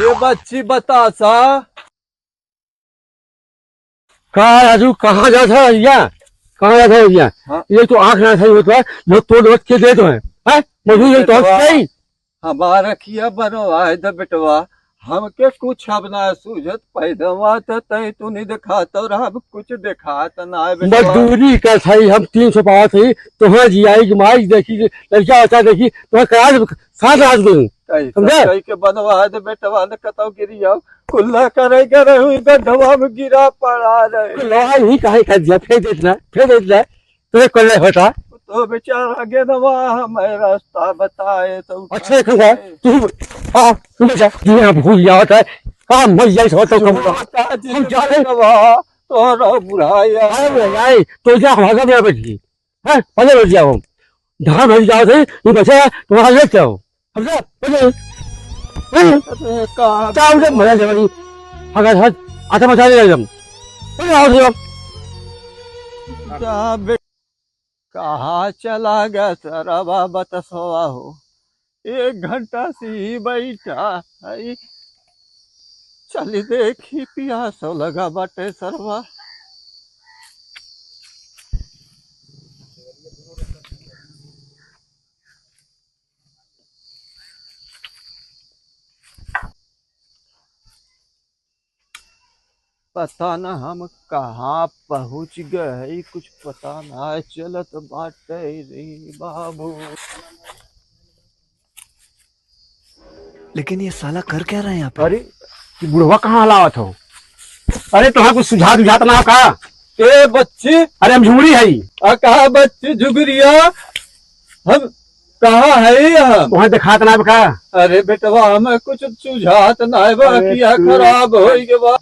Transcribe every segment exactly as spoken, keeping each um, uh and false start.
ए बच्ची बतासा। का राजू, कहाँ जात है भैया? कहाँ जात है भैया? हाँ। ये तो आँख ना सही होत बा, जो तोड़ वोड़ के देत है। हैं? मजदूर ये तो बेटवा, सही। हमार अखिया बनवाए दे बेटवा, हमके कुछ अब ना सूझत पैदवा त तै तू नहीं देखात और हम कुछ देखात ना है बेटवा। मजदूरी का सही हम तीन सौ पावत है, तोहरा जियाई के माई देखी, लड़का बच्चा देखी, तोहरा करा दे, साथ रात दिन। कैसे समझे? कह के बनवा दे बेटवा न कतौ गिरी जाओ, कुल्ला करे करे हुई गड्ढवा में गिरा पड़ा रहे। कुल्ला ही काहे कर दिया, फेंक देत ना, फेंक देत ना। तोरे कल्ले होता। तो बेचारा गेदवा हमें रास्ता बताए तो अच्छा, एक है, तू, हाँ, तू बेचा, तू यहाँ भूल जाता है। काम मर जाए, सो तो कम। हम जा रहे। तोरा बुढ़ाया। अरे बुढ़ाया, तो जा, हम आगे बैठ गई। हैं? पहले बैठ जाओ। धान भर जाओ थे, ये बचा है, तुम्हारा लेट जाओ। समझा? पहले। हैं? अरे, का चाव दे, मजा जवानी। अगर हट, आता मचा दे एकदम। पहले आओ, आओ। जा बे-, कहाँ चला गया सरवा बतसवा हो? एक घंटा से ही बैठा है। चली देखी, पियासो लगा बाटे सरवा। पता ना हम कहाँ पहुँच गए, कुछ पता ना चलत बाटे रे बाबू। लेकिन ये साला कर क्या रहा है यहाँ पे? अरे, ये बुढ़वा कहाँ हलावत हो? अरे, तोहरा कुछ सुझात उझात ना हो का? ए बच्ची। अरे, हम झुमरी हई। आ, कहा बच्ची झुगरिया? हम कहाँ है हम? वहाँ देखात ना बा का? अरे बेटवा, हमें कुछ सुझात ना है बा, अरे अखिया तू खराब होई गे बा।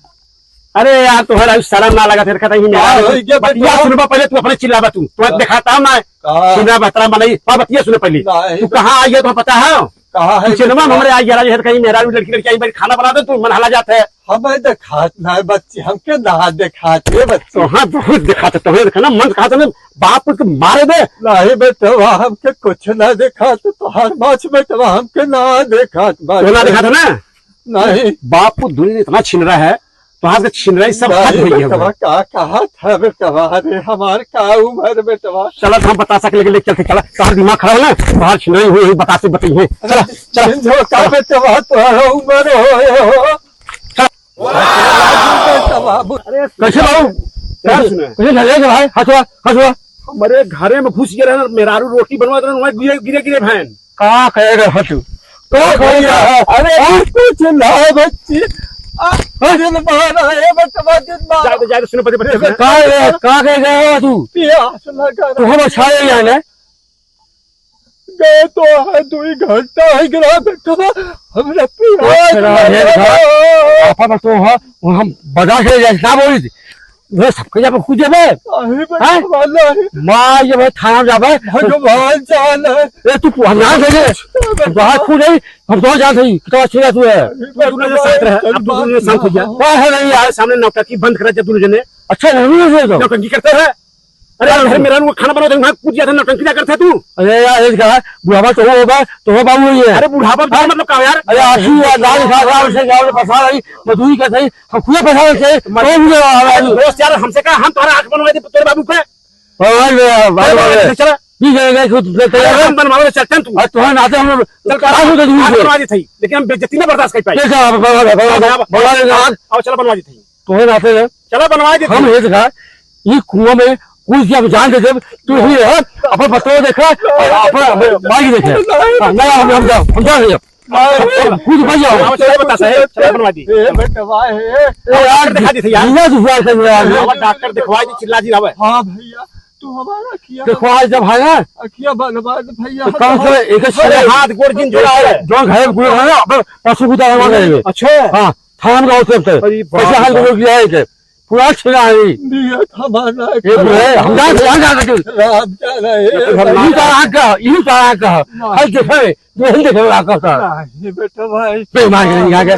अरे यार, तोहरा शर्म ना लगा, तेरे का ही का मेहरारू होई गे बतिया बेटवा? सुनबा पहले, तू अपने चिल्लाबा तू। तू का? देखाता हूँ ना। का? सुना बतरा मनई, और बतिया सुने पहले। नहीं तू बे- कहाँ आई है, तो पता है? कहाँ है तू सिनेमा में बेटवा? हमरे आई यार, ये कहीं मेहरारू लड़की लड़की आई, खाना बना दे, तू मन हला जाता है। हमें देखात ना है बच्ची, हमके ना देखात है बच्ची। तोहाँ बहुत देखात है, तोहे देखा ना, मन कहा था ना, बाप के मारे दे। नहीं बेटवा, हमके कुछ ना देखात, तोहार माछ बेटवा, हमके ना देखात बा। तो ना देखात है ना? नहीं। बाप को दुनिया इतना छिनरा है, तोहार के छिनरा ही सब नहीं हद हो गया बेटवा, है। का कहा था बेटवा, अरे हमार का उम्र बेटवा। चला, तो हम बतासा के लेके, लेके चलते, चला, तोहार दिमाग खराब है ना, तोहार छिनरा ही हुई, हुई बतासे बताई है। चला, चला। झोंका बेटवा, तोहार उम्र हो, हो। कैसे बाबू? क्या सुने? कैसे लगे भाई? हंसवा, हंसवा। हमारे घरे में घुस गए रहना, मेहरारू रोटी बनवा देना, वहाँ गिरे, गिरे, गिरे बहन। का कहेगा हंसू? का कहेगा? अरे, कुछ ना बच्ची। आ, दिन मारा है, बचवा, दिन मारा। जाए दे, जाए दे, सुनो, पति, पति, ए, सुनो। का है, का कहेगा तू? प्यास लगा तू हम रहा अच्छा है। है ना? गए तो है, दो ही घंटा है, गिरा बेटवा, हमरा प्यास तेरा है लगा। घर, आपा तो है, वो हम बर्दाश्त कर जाए, ना बोली थी। वो सबके जब खुद जाबे। अरे हैं? बेटवा, नहीं। माँ, ये भाई थाना जाबे। भगवान जान है। ए, तू, हम जान थे, हम तो हाथ खुद नहीं, हम तो जान थे, कितना अच्छी है तू है। अरे तू दोनों जने बेटवा, शांत रहे, अब तू दोनों जने शांत हो जा। बात ना। कौन है नहीं यार, सामने नौटंकी बंद करा जब दोनों जने। अच्छा, नहीं है तो। नौटंकी करता है। अरे यार, घर में रहन, वो खाना बनावत है, वहाँ कूद जाता है, नौटंकी ना करता है तू। अरे यार, ये कहा, बुढ़ापा तो हो बा, तो हो बाबू ये। अरे बुढ़ापा का हाँ? मतलब का यार? अरे आंसू यार, लाल खा खा से गाँव में फंसा रही, मजदूरी कर रही, हम खुले फंसा रहे थे, मत-, तो भी आ रहा है। दोस्त यार, हमसे कहा, हम तुम्हारा आँख बनवा दे तेरे बाबू पे। बनवा दे, बनवा दे। चला। ठीक है, ठीक है, खुद से अरे तैयार हम बनवा दे, चल, चल तू। आज तुम्हारे नाते हम लोग चल, चल, काहे को आज दूर बनवा दे थी, लेकिन हम बेइज्जती ना बर्दाश्त कर पाए। ठीक है, बनवा दे, बनवा दे, बनवा दे। आओ, चला बनवा दे थी। तुम्हारे नाते है। चला बनवा दे हम थी। ये देखा, ये कुआं में कूद के हम जान दे देब, तू ही है, अपन पतोह देखा, और अपन, अपन माई देखे। हाँ, नहीं, हम, हम जाओ, हम जाओ, हम जाओ। कूद भाई जाओ। आओ, चला बता साहब, चला बनवा दी। ए, बेटवा, ए, ए, यार, दिखा दी थी यार। जीना तू प्यार कर यार। आओ, डॉक्टर दिखवा दी, चिल्ला दी ना बे। हाँ भैया, तू हमारा अखिया देखो, आज जब है ना, अखिया बनवा दे भैया। तो कम से एक अरे, हाथ गोड़ जिन जोड़ा है। जो घर में पूरा है ना, अपन पशु कुत्ता बनवा देंगे। अच्छा। हाँ, थाना में रहो तुरंत। अरे बाप रे। पैसा हाथ गोड़ लिया है इसे। पूरा छिना है। नियत हमारा ये जो है, हम जान, हम जान सके। राम जान है। ये तो हम यही तो आग का, यही तो आग का। ना। हर देखे, जो हम देखे आग का। नहीं बेटा भाई। बेईमान नहीं आगे।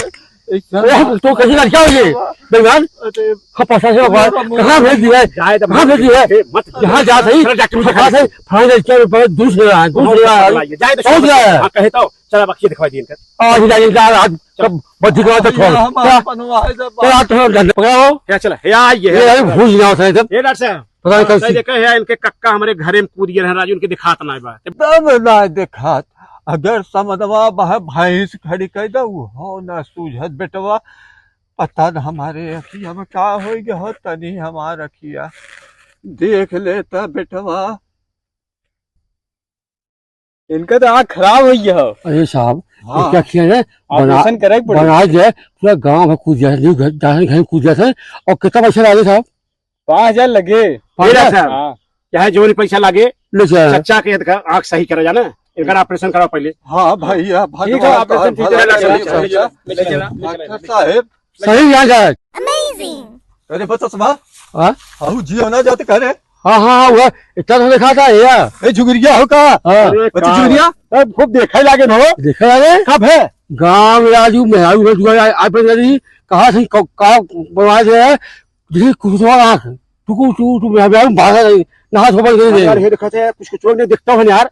अरे, तो कैसे लड़का हो ये? बेईमान। अरे, हाँ, पैसा से बाबा, कहाँ भेज दिया है? जाए तो कहाँ भेज दिया है? ए, मत। यहाँ जा सही। चलो, डॉक्टर में फंसा दिखा। सही। फंसा सही, क्या बोलते हैं? दूसरे आ, दूसरे आ। चला, ये जाए तो पहुँच गया है। हाँ, कहे तो, चला, बाकी दिखवा दिए इनका। आज जाइए, जा, आज कब बच्ची को तो खोल। हम क्या? बनवाए जब तो आज तो हम धंधे पकड़ा हो। क्या चला? ये आइए, ये आइए। अरे, घुस जाओ सही सब। ये डॉक्टर साहब, पता नहीं हाँ, कब सही से। देखा है, इनके कक्का हमरे घरे में कूद गए हैं, राजू, इनके दिखात ना बा। तब ना दिखात। अगर समदवा बह भैंस खड़ी कर दे, वो ना सूझत बेटवा। पता न हमारे अखिया में का हो गया हो, तनी हमार अखिया देख लेता बेटवा। इनका तो आँख खराब हो गया हो। अरे साहब, हाँ। ये क्या किया है? बना-, ऑपरेशन करे के पड़ी। बना के पूरा गांव में कूद जाते, नहीं घर, जाते घर कूद जाते हैं। और कितना पैसा लगे साहब? पाँच हजार लगे। पाँच हजार? साहब, हाँ। चाहे जो भी पैसा लागे, ले चला। चच्चा के इनका आँख सही करा जाना, इनका ऑपरेशन कराओ पहले। हाँ भैया, ठीक है, भगवान ऑपरेशन का ठीक है, भला चलो, करे चलो, भैया। चलो, चलो, चलो। डॉक्टर साहब। सही यहाँ जाए। Amazing। अरे बतसवा। हाँ? हाउ जियो ना जाते करे। हाँ, हाँ, हाँ, वो इतना तो देखा था, या। ए, झुगरिया हो का? हाँ। अरे, बच्ची का झुगरिया? ए, खूब देखे लागे न हो। देखे लागे? कब है? गाँव में राजू में, राजू में जुआ आ, आ, पर नहीं, कहाँ से, क-, कहाँ बनवा दे है? देखिए, कुछ और आँख। टुकु, टुकु, टुकु, मैं, मैं भागा नहीं, नहा धोबा नहीं दे। यार, ये देखा था, कुछ, कुछ और नहीं दिखता है यार।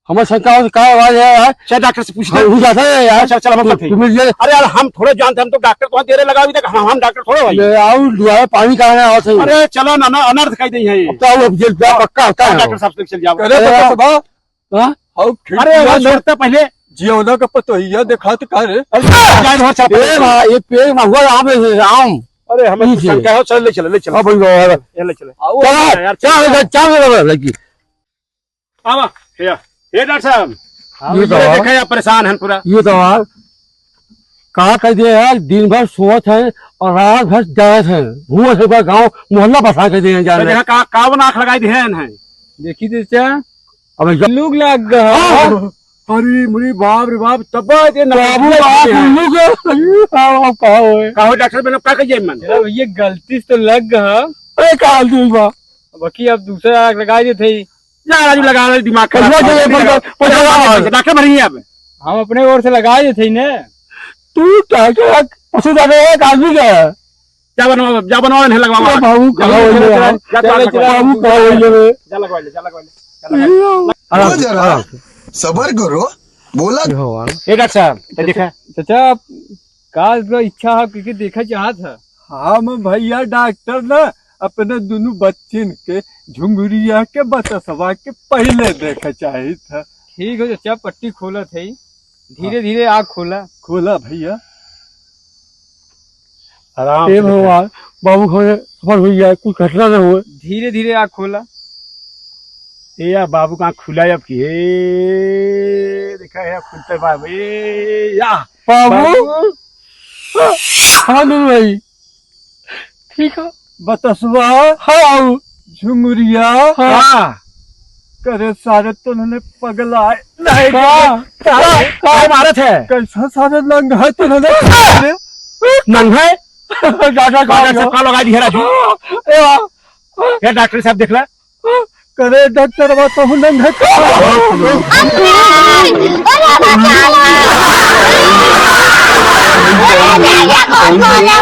हमारे शंका हो, का आवाज है यार? चल, डॉक्टर से पूछते हैं। हाँ, हो जाता है यार। चल, चल, हम तू, करते हैं। तू मिल जाए। अरे यार, हम थोड़े जानते, हम तो डॉक्टर को देरे लगा अभी तक, हम, हम डॉक्टर थोड़े भाई। ले आओ, दुआरे पानी कहाँ है, आओ सही। अरे चलो ना, ना, अनर्थ कह दी है ये। अब तो आओ, अब जेल जाओ, पक्का होता है। डॉक्टर साहब से चल जाओ। अरे हाँ। बता बा। हाँ? आओ, खिड़की अरे वो वाला छोड़ते पहले। जियोना का पतोहिया देखा तो का रे? अरे, जाए वहाँ चल ए पहले। भाई, ये पेड़ में हुआ आम है, आम। अरे हमें कुछ पीछे। शंका है, चल ले चलो, ले चलो। हाँ, भाई, भाई, भाई। ये ले चलो। आओ, चल, यार, चल, चल। चल, चल, चल, लड़की। आवा, भैया, ये डॉक्टर साहब, हाँ, ये ये तो देखा, आप परेशान हैं पूरा। ये तो आप का कह दिए यार, दिन भर सोवत है और रात भर जागत है, घूमत है पूरा गाँव मोहल्ला बसा के दिए हैं तो जाने। देखा, का, कावन आँख लगाई दिए हैं। देखी तो चाचा, अबे जब लुक लग गया। हाँ। अरे मुरी बाप रे बाप, तब ये बाबू नौकरी बाप किए हैं। लुक, हाँ, आप कहा हुए। कहो डॉक्टर, मैंने का कहिए मन? चलो, ये गलती से तो लग गया। अरे, का हाल तुम बा? बाकी अब दूसरा आँख लगा देते ही। जा राजू, लगा ले, दिमाग खराब। पैसा दे, पैसा, पैसा लगा। डॉक्टर भरी है अब। हम अपने ओर से लगा देते ही ने। तू डॉक्टर, पशु डॉक्टर एक आदमी का है। जा बनवा, जा बनवा, नहीं लगवा। अरे बाबू, कहाँ हो गया? जा, जा, जा, लगवा। बाबू, कहाँ हो गया रे? जा लगवा ले, जा लगवा ले, जा लगवा ले। आराम से, जरा आराम से। सबर करो, बोला। ये भगवान। ए डॉक्टर साहब, तो देखा। चाचा, का इच्छा है, क्योंकि देखा चाहत है। हम भैया डॉक्टर ना अपने दुनू बच्चिन के, झुंगुरिया के बतसवा के पहिले देखे चाहित ह। ठीक हो चाचा, पट्टी खोलत है, धीरे धीरे आँख खोला। खोला भैया। आराम से ए भगवान, बाबू के सफल हो जाए, कुछ घटना ना होए। धीरे धीरे आँख खोला। ए या बाबू का आँख खुला है अब की, ए देखा है खुलते बाबू, ए या बाबू। बाबू। हाँ दुनू भाई, ठीक है। बतसवा। हाँ बाबू। झुमुरिया। हाँ। करे सारे तोहने पगलाए नहीं का? का? का? का मारत है? कैसा सारे लंग है तोहने? नंग है? डॉक्टर का बाजार हो? सब का लगा दी है राजू? ए बा। ये डॉक्टर साहब देख ला। करे डॉक्टर बा तोहने नहीं का? अम्मा! अरे बचा लो! अरे भैया को खोलो!